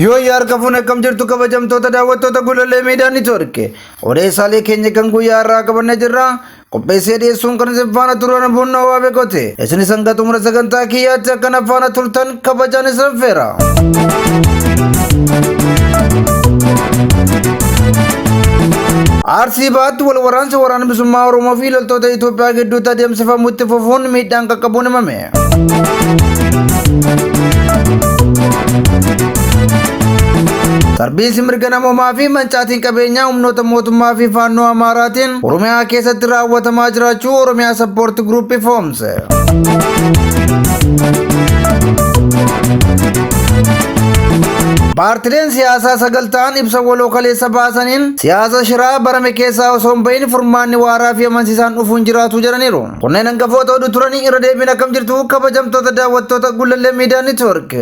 Yoo harka fuune akkam jirtu kabajamtoota daawwattoota Gullallee Miidiyaa Neetwoork. Odeessaalee keenya kan guyyaa har'aa qabannee jirra. Qopheessee dhiyeessuun kan isin faana turan Bunnoo Waabekooti. Isinis hanga xumura sagantaa kiyyaatti akkana faana turtan kabajaan isin feera. Arsii Bahaatti wal waraansi waraana bilisummaa Oromoo fi loltoota Itoophiyaa gidduutti adeemsifamu itti fufuun miidhaan qaqqabuun himame. Sarbiinsi mirga namoomaa fi mancaatiin qabeenyaa humnoota mootummaa fi faannoo Amaaraatiin Oromiyaa keessatti raawwatamaa jiraachuu Oromiyaa Sappoorti Guruup ifoomse. Paartileen siyaasaa 9 ta'an ibsa waloo kaleessa baasaniin siyaasa shiraa barame keessaa osoo hin bahin furmaanni waaraa fi amansiisaan dhufuun jiraatu jedhaniiru. Kunneen hangafoota oduu turanii irra deebiin akkam jirtu kabajamtoota daawwattoota Gullallee Miidiyaa Neetwoork.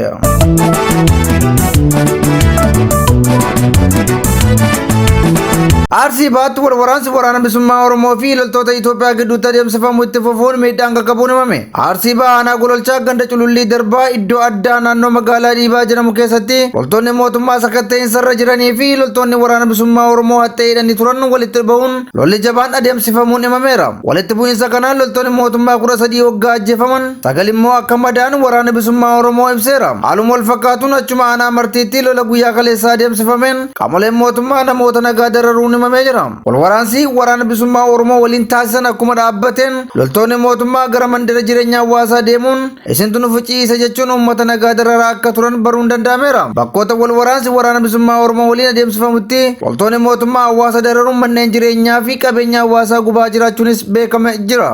Arsii Bahaatti wal waraansi waraana bilisummaa Oromoo fi loltoota Itoophiyaa gidduutti adeemsifamu itti fufuun miidhaan qaqqabuun himame. Arsii Bahaa aanaa Gololchaa ganda Culullii Darbaa iddoo addaa naannoo magaalaa Dhiibaa jedhamu keessatti loltoonni mootummaa sakatta'iinsa irra jiranii fi loltoonni waraana bilisummaa Oromoo haxxee hidhanii turan walitti bahuun lolli jabaan adeemsifamuun himameera. Walitti bu'iinsa kanaan loltoonni mootummaa 13 hoggaa ajjeefaman 9 immoo akka madaa'an waraana bilisummaa Oromoo ibseera. Haaluma wal fakkaatuun achuma aanaa Martiitti lola guyyaa kaleessaa adeemsifameen qaamoleen mootummaa namoota nagaa dararuun himamee jira. Wal waraansi waraana bilisummaa Oromoo waliin taasisan akkuma dhaabbateen loltoonni mootummaa gara mandara jireenya hawaasaa deemuun isintu nu ficiisa jechuun uummata nagaa dararaa akka turan baruun danda'ameera. Bakkoota wal waraansi waraana bilisummaa Oromoo waliin adeemsifamutti loltoonni mootummaa hawaasa dararuun manneen jireenyaa fi qabeenya hawaasaa gubaa jiraachuunis beekame jira.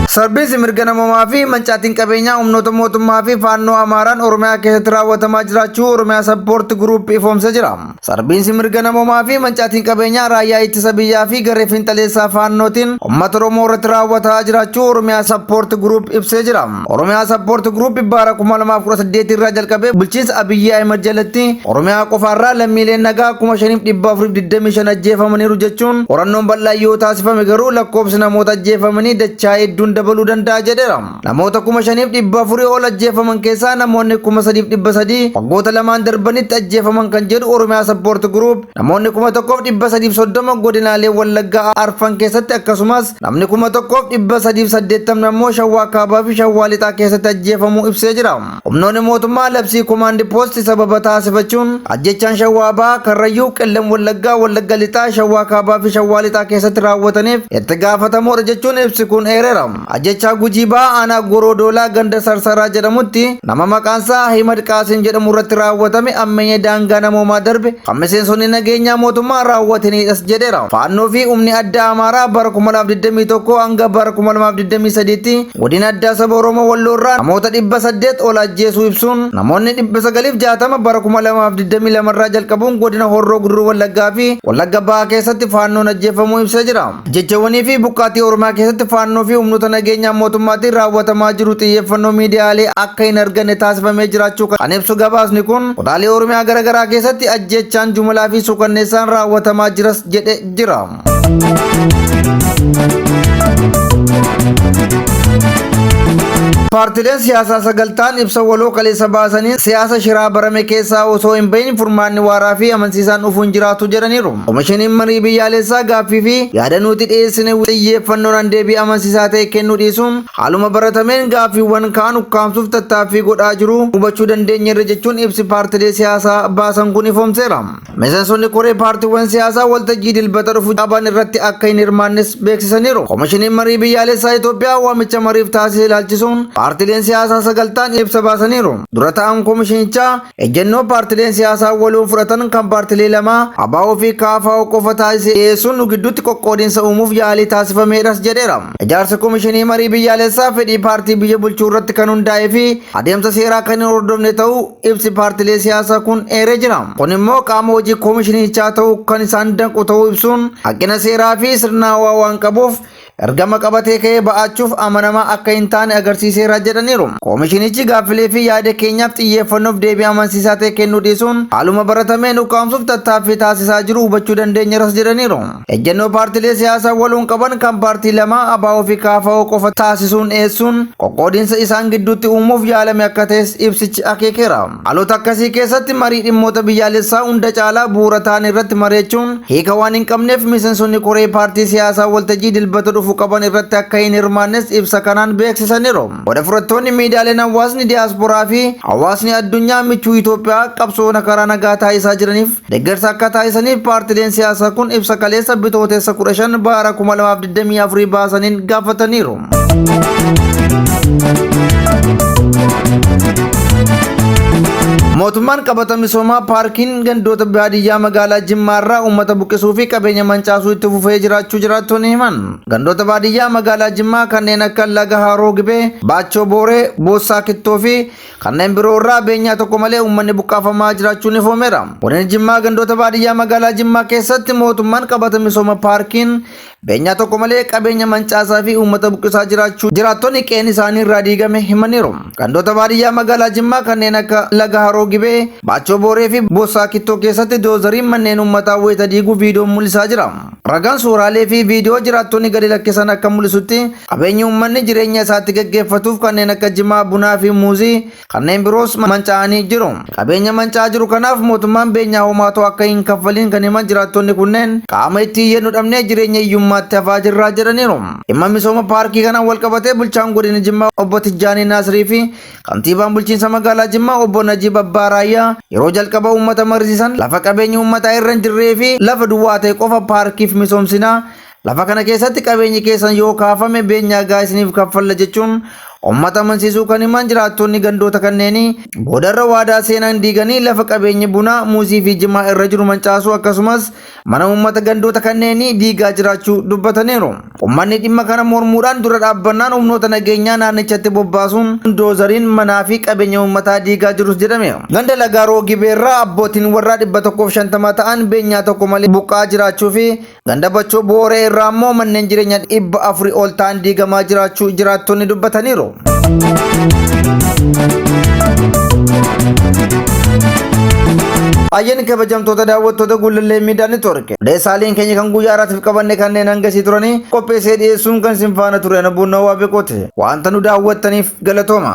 Sarbiinsi mirga namoomaa fi mancaatiin qabeenyaa humnoota mootummaa fi faannoo Amaaraan Oromiyaa keessatti raawwatamaa jiraachuu Oromiyaa Sappoorti Guruup ifoomsee jira. Sarbiinsi mirga namoomaa fi mancaatiin qabeenyaa raayyaa ittisa biyyaa fi garee fiinxaleessaa faannootiin uummata Oromoo irratti raawwataa jiraachuu Oromiyaa Sappoorti Guruup ibsee jira. Oromiyaa Sappoorti Guruup bara 2018 irraa jalqabee bulchiinsa Abiyyi Ahimad jalatti Oromiyaa qofaarraa lammiileen nagaa 5425 ajjeefamaniiru jechuun qorannoon bal'aa yoo taasifame garuu lakkoofsi namoota ajjeefamanii dachaa hedduun dabaluu danda'a jedheera. Namoota 5400 ol ajjeefaman keessaa namoonni 3300 waggoota lamaan darbanitti ajjeefaman kan jedhu Oromiyaa Sappoorti Guruup namoonni 1330 godinaalee Wallaggaa arfan keessatti akkasumas namni 1380 ammoo Shawwaa Kaabaa fi Shawwaa Lixaa keessatti ajjeefamuu ibsee jira. Humnoonni mootummaa labsii komaandi poosti sababa taasifachuun ajjechaan Shawwaa Bahaa, Karrayyuu, Qellem Wallaggaa, Wallagga Lixaa, Shawwaa Kaabaa fi Shawwaa Lixaa keessatti raawwataniif itti gaafatamoodha jechuun ibsi kun eereera. Ajjechaa Gujii Bahaa aanaa Gorodoolaa ganda Sarsaraa jedhamutti nama maqaansaa Ahimad Qaasim jedhamu irratti raawwatame ammeenya daangaa namoomaa darbe kan miseensonni nageenyaa mootummaa raawwatanidhas jedheera. Faannoo fi humni addaa Amaaraa bara 2021 hanga bara 2023tti godina addaa saba Oromoo Walloo irraa namoota 800 ol ajjeesuu ibsuun namoonni 960 bara 2022 irraa jalqabuun godina Horroo Guduruu Wallaggaa fi Wallagga Bahaa keessatti faannoon ajjeefamuu ibsee jira. Jechawwanii fi buqqaatii Oromiyaa keessatti faannoo fi humnoota nageenyaa mootummaatiin raawwatamaa jiru xiyyeeffannoo miidiyaalee akka hin arganne taasifamee jiraachuu kan ibsu gabaasni kun kutaalee Oromiyaa garaagaraa keessatti ajjeechaan jumlaa fi suukanneessaan raawwatamaa jiras jedhe jira. Paartileen siyaasaa 9 ta'an ibsa waloo kaleessa baasaniin siyaasa shiraa barame keessaa osoo hin bahin furmaanni waaraa fi amansiisaan dhufuu hin jiraatu jedhaniiru. Komishiniin marii biyyaalessaa gaaffii fi yaada nuti dhiyeessine xiyyeeffannoodhaan deebii amansiisaa ta'e kennuu dhiisuun haaluma baratameen gaaffiiwwan kaan ukkaamsuuf tattaaffii godhaa jiru hubachuu dandeenyeerra jechuun ibsi paartilee siyaasaa baasan kun ifoomseera. Miseensonni koree paartiiwwan siyaasaa waltajjii dilbata dhufu qaban irratti akka hin hirmaannes beeksisaniiru. Komishiniin marii biyyaalessaa Itoophiyaa waamicha mariif taasise ilaalchisuun paartileen siyaasaa 9 ta'an ibsa baasaniiru. Dura ta'an komishinichaa ejjennoo paartileen siyaasaa waloon fudhatan kan paartilee lamaa ABO fi KFO qofa taasise dhiyeessuun nu gidduutti qoqqoodinsa uumuuf yaalii taasifameedhas jedheera. Ijaarsa komishinii marii biyyaalessaa fedhii paartii biyya bulchuu irratti kan hundaa'ee fi adeemsa seeraa kan hin hordofne ta'uu ibsi paartilee siyaasaa kun eeree jira. Kun immoo qaama hojii komishinichaa ta'uu kan isaan danqu ta'uu ibsuun hanqina seeraa fi sirnaawaa waan qabuuf ergama qabatee ka'ee ba'achuuf amanamaa akka hin taane agarsiiseera jedhaniiru. Koomishinichi gaaffilee fi yaada keenyaaf xiyyeeffannoof deebii amansiisaa ta'e kennuu dhiisuun haaluma baratameen ukkaamsuuf tattaaffii taasisaa jiru hubachuu dandeenyeeras jedhaniiru. Ejjennoo paartilee siyaasaa waloon qaban kan paartii lamaa ABO fi KFO qofa taasisuun dhiyeessuun qoqqoodinsa isaan gidduutti uumuuf yaalame akka ta'es ibsichi akeekeera. Haalota akkasii keessatti marii dhimmoota biyyaalessaa hunda caalaa bu'uura ta'an irratti mari'achuun hiika waan hin qabneef miseensonni koree paartii siyaasaa waltajjii Dilbata dhufu qaban irratti akka hin hirmaannes ibsa kanaan beeksisaniiru. Qooda fudhattoonni miidiyaaleen hawaasni diyaasporaa fi hawaasni addunyaa michuu Itoophiyaa qabsoona karaa nagaa taasisaa jiraniif deeggarsa akka taasisaniif paartileen siyaasaa kun ibsa kaleessa Bitootessa 15 bara 2024 baasaniin gaafataniiru. Mootummaan qabata misoomaa paarkiin gandoota baadiyyaa magaalaa Jimmaa irraa uummata buqqisuu fi qabeenya mancaasuu itti fufee jiraachuu jiraattonni himan. Gandoota baadiyyaa magaalaa Jimmaa kanneen akka Laga Haroo Gibee, Baachoo Booree, Boossaa Kittoo fi kanneen biroo irraa beenyaa tokko malee uummanni buqqaafamaa jiraachuun ifoomeera. Godina Jimmaa gandoota baadiyyaa magaalaa Jimmaa keessatti mootummaan qabata misooma paarkiin beenyaa tokko malee qabeenya mancaasaa fi uummata buqqisaa jiraachuu jiraattonni qe'een isaanii irraa diigame himaniiru. Gandoota baadiyyaa magaalaa Jimmaa kanneen akka Laga Haroo Gibee, Baachoo Booree fi Boossaa Kittoo keessatti doozariin manneen uummataa wayita diiguu viidiyoon mul'isaa jira. Ragaan suuraalee fi viidiyoo jiraattonni gadi lakkisan akka mul'isutti qabeenyi uummanni jireenya isaatti gaggeeffatuuf kanneen akka jimaa, bunaa fi muuzii kanneen biroos manca'anii jiru. Qabeenya manca'aa jiru kanaaf mootummaan beenyaa homaatuu akka hin kaffaliin kan himan jiraattonni kunneen qaama itti iyyannu dhabnee jireenya hiyyummaatti hafaa jirraa jedhaniiru. Dhimma misooma paarkii kanaan walqabatee bulchaan godina Jimmaa obbo Tijjaanii Naasrii fi Kantiibaan bulchiinsa magaalaa Jimmaa obbo Najiib Abbaa Raayyaa yeroo jalqaba uummata mariisisan lafa qabeenyi uummataa irra hin jirree fi lafa duwwaa ta'e qofa paarkiif misoomsinaa lafa kana keessatti qabeenyi keessan yoo kaafame beenyaa gahaa isiniif kaffalla jechuun uummata amansiisuu kan himan jiraattonni gandoota kanneenii boodarra waadaa seenan diiganii lafa qabeenyi bunaa, muuzii fi jimaa irra jiru mancaasuu akkasumas mana uummata gandoota kanneenii diigaa jiraachuu dubbataniiru. Uummanni dhimma kana mormuudhaan dura dhaabbannaan humnoota nageenyaa naannichatti bobbaasuun doozariin manaa fi qabeenya uummataa diigaa jirus jedhame. Ganda Lagaaroo Gibeerraa abbootiin warraa 150 ta'an beenyaa tokko malee buqqa'aa jiraachuu fi ganda Bachoo Booree irraa immoo manneen jireenyaa 400 ol ta'an diigamaa jiraachuu jiraattonni dubbataniiru. Ayyeen kabajamtoota daawwattoota Gullallee Miidiyaa Neetwoork. Odeessaaleen keenya kan guyyaa har'aatiif qabanne kanneen hangasii turanii qopheessee dhiyeessuun kan isin faana ture ana Buunnoo Waabeqooti. Wanta nu daawwattaniif galatooma.